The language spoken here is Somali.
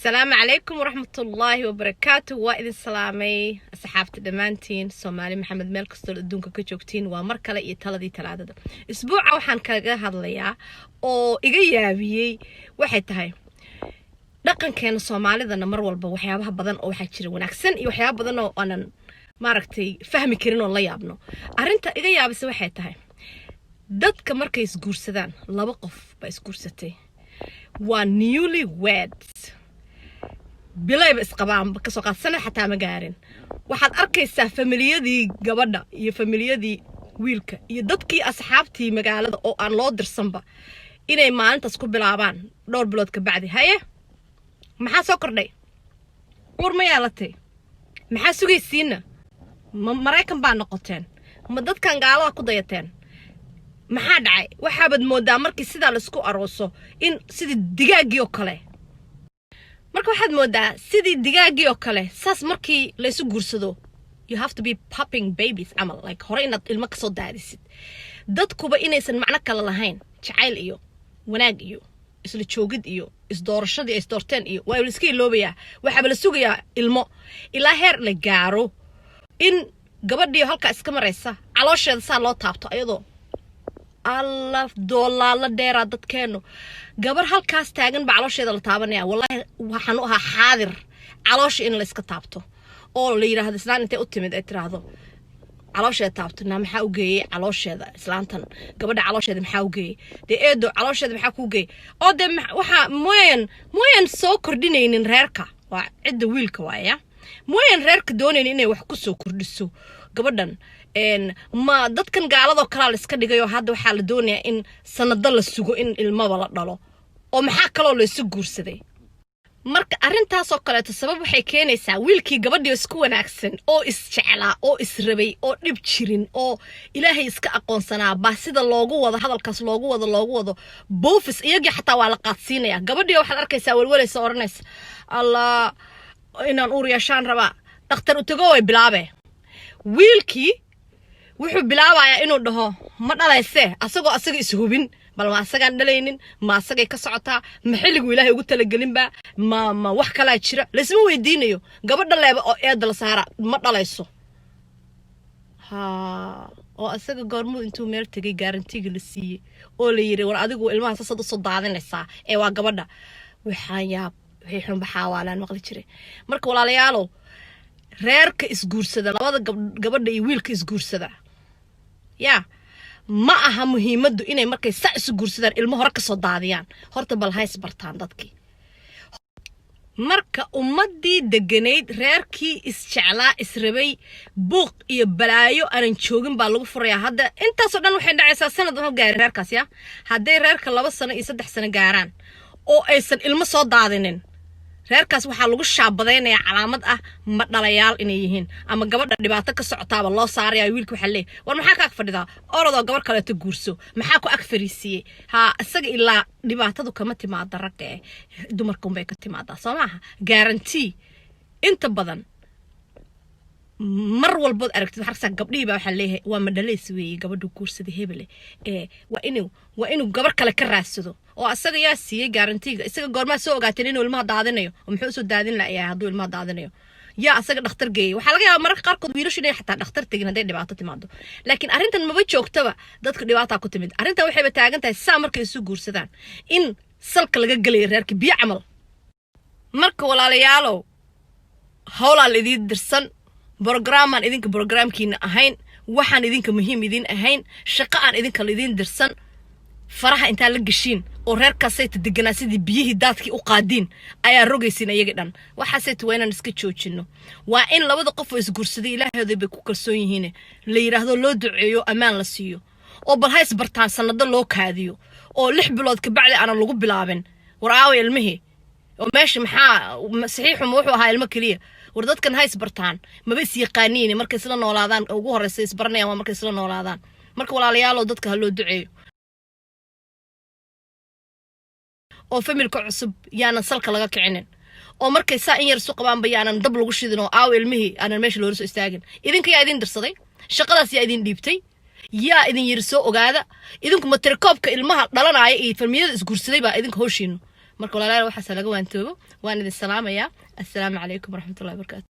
Asalaamu calaykum waraxmatullaahi wabarakaatu. Waa idin salaamay, asxaabta dhammaantiin, Soomaali Maxamed, meel kastoo adduunka ka joogtiin. Waa mar kale iyo taladii Talaadada. Isbuuca waxaan kaga hadlayaa oo iga yaabiyey waxay tahay dhaqankeena Soomaalidana. Mar walba waxyaabaha badan oo waxaa jira wanaagsan iyo waxyaaba badan oo aanan maaragtay fahmi karin oo la yaabno. Arrinta iga yaabisa waxay tahay dadka markay isguursadaan, laba qof baa isguursatay, waa newly weds, bilayba isqabaanba, kasoo qaad sanad xataa ma gaarin, waxaad arkaysaa familiyadii gabadha iyo familiyadii wiilka iyo dadkii asxaabtii magaalada oo aan loo dirsanba inay maalintaas ku bilaabaan dhowr bilood ka bacdi: "Haye, maxaa soo kordhay? Uur ma yeelatay? Maxaa sugaysiinna? Ma Maraykan baa noqoteen? Ma dadkan gaalada ku dayateen? Maxaa dhacay?" Waxaabaad moodaa markii sidaa laisku arooso in sidii digaaggii oo kale. Marka waxaad moodaa sidii digaaggii oo kale saas markii laysu guursado, you have to be popping babies camal, like hore inaad ilmo kasoo daadisid. Dadkuba inaysan macno kale lahayn, jacayl iyo wanaag iyo isla joogid iyo isdoorashadii ay isdoorteen iyo waa la iska iloobayaa. Waxaaba la sugayaa ilmo ilaa heer la gaaro in gabadhii halkaa iska maraysa caloosheeda saa loo taabto, ayadoo alla doolaala dheeraa dadkeenu. Gabar halkaas taagan baa caloosheeda la taabanaya. Wallaahi waxaan u ahaa xaadir caloosha in la iska taabto oo la yidhaahdo, islaan intay u timid ay tiraahdo, caloosheeda taabto: "Naa, maxaa u geeyey caloosheeda islaantan? Gabadha caloosheeda maxaa u geeyey? Dee eedo, caloosheeda maxaa kuu geeyey?" Oo dee waxaa mooyan soo kordhinaynin reerka, waa cidda wiilka waaya, mooyan reerka doonaynin inay wax ku soo kordhiso gabadhan. Ma dadkan gaaladoo kalaa la iska dhigayoo hadda waxaa la doonayaa in sanado la sugo in ilmaba la dhalo? Oo maxaa kaloo laysu guursaday? Marka arrintaasoo kaleeto sabab waxay keenaysaa wiilkii gabadhii isku wanaagsan oo isjeclaa oo israbay oo dhib jirin oo Ilaahay iska aqoonsanaa baa sida loogu wado hadalkaas, loogu wado boofis. Iyagii xataa waa la qaadsiinaya. Gabadhii waxaad arkaysaa welwalaysa, odhanaysa: "Allah, inaan uur yeeshaan rabaa, dhakhtar utago." Way bilaabee. Wiilkii wuxuu bilaabayaa inuu dhaho: "Ma dhalaysee?" Asagoo asaga ishubin, bal ma asagaan dhalaynin? Ma asagay ka socotaa? Ma xilligu Ilaahay ugu talagelinba? Ma wax kalaa jira? Laysma weydiinayo. Gabadha leeba oo eeda la saara: "Ma dhalayso." Ha, oo asaga goormuu intuu meel tegay guarantee-ga la siiyey oo la yiri: "War, adigu ilmaha sasaad usoo daadinaysaa ee waa gabadha"? Waxaan yaab, wixii xunba xaawaalaan maqli jiray. Marka walaalayaalow, reerka isguursada, labada gabadha iyo wiilka isguursada, yaa ma aha muhiimaddu inay markay saa isu guursadaan ilmo hore kasoo daadiyaan. Horta bal hays bartaan dadkii. Marka ummaddii deganayd, reerkii isjeclaa, israbay, buuq iyo balaayo aanan joogin baa lagu furayaa. Hadda intaasoo dhan waxay dhacaysaa sanad ma gaarin reerkaas. Ya hadday reerka 2 sano iyo 3 sano gaaraan oo aysan ilmo soo daadinin, reerkaas waxaa lagu shaabadaynayaa calaamad ah ma dhalayaal inay yihiin, ama gabadha dhibaato ka socotaaba loo saaraya. Wiilka waxaa leeyahy: "War, maxaa ka ag fadhidaa? Orodoo gabar kaleeto guurso. Maxaa ku ag fariisiiyey?" Ha, isaga ilaa dhibaatadu kama timaada ragga ee dumarka unbay ka timaadaa, soo maaha? Guarantee inta badan mar walbood aragtid waxaa arkaysaa gabdhihii baa waxaa leeyahay: "Waa madhalays weeye gabadhu guursada hebele ee waa inuu gabar kale ka raadsado." Oo asaga yaa siiyey guarantee-ga? Isaga goormaa soo ogaateen inuu ilmaha daadinayo? Oo muxuu usoo daadin layahay hadduu ilmaha daadinayo? Yaa asaga dhakhtar geeyey? Waxaa laga yaabaa mararka qaarkood wiilashu inay xataa dhakhtar tegin hadday dhibaato timaado, laakiin arrintan maba joogtaba dadka dhibaataa ku timid. Arrintan waxayba taagan tahay saa markay isu guursadaan in salka laga gelayo reerka biyo camal. Marka walaalayaalow, howlaa la idiin dirsan, program-aan idinka program-kiina ahayn, waxaan idinka muhiim idiin ahayn, shaqo aan idinka laidiin dirsan faraha intaa la geshiin oo reerkaasayta deganaa sidii biyihii daadkii u qaadiin ayaa rogaysiin iyagii dhan. Waxaasayta waa inaan iska joojino. Waa in labada qof oo isguursaday Ilaahooda bay ku kalsoon yihiin la yidhaahdo, loo duceeyo, ammaan la siiyo, oo bal hays bartaan, sanado loo kaadiyo, oo 6 bilood kabacdi aanan lagu bilaabin: "War, aaway ilmihii? Oo meesha maxaa saxiixuma wuxuu ahaa ilmo keliya?" War, dadkan hays bartaan, maba is yaqaaniin. Markay isla noolaadaan ugu horeysa isbaranayaan waa markay isla noolaadaan. Marka walaalayaalow, dadka ha loo duceeyo oo family-ka cusub yaanan salka laga kicinin, oo markay saa in yar isu qabaanba yaanan dab lagu shidin oo "aaw ilmihii" aanan meesha loola soo istaagin. Idinka yaa idin dirsaday shaqadaas? Yaa idin dhiibtay? Yaa idin yiri soo ogaada? Idinku ma tirakoobka ilmaha dhalanaya iyo family-yada isguursaday baa idinka howshiinu? Marka walaalayaal, waxaasa laga waantoobo. Waan idin salaamayaa. Assalaamu calaykum waraxmatullahi wabarakatu.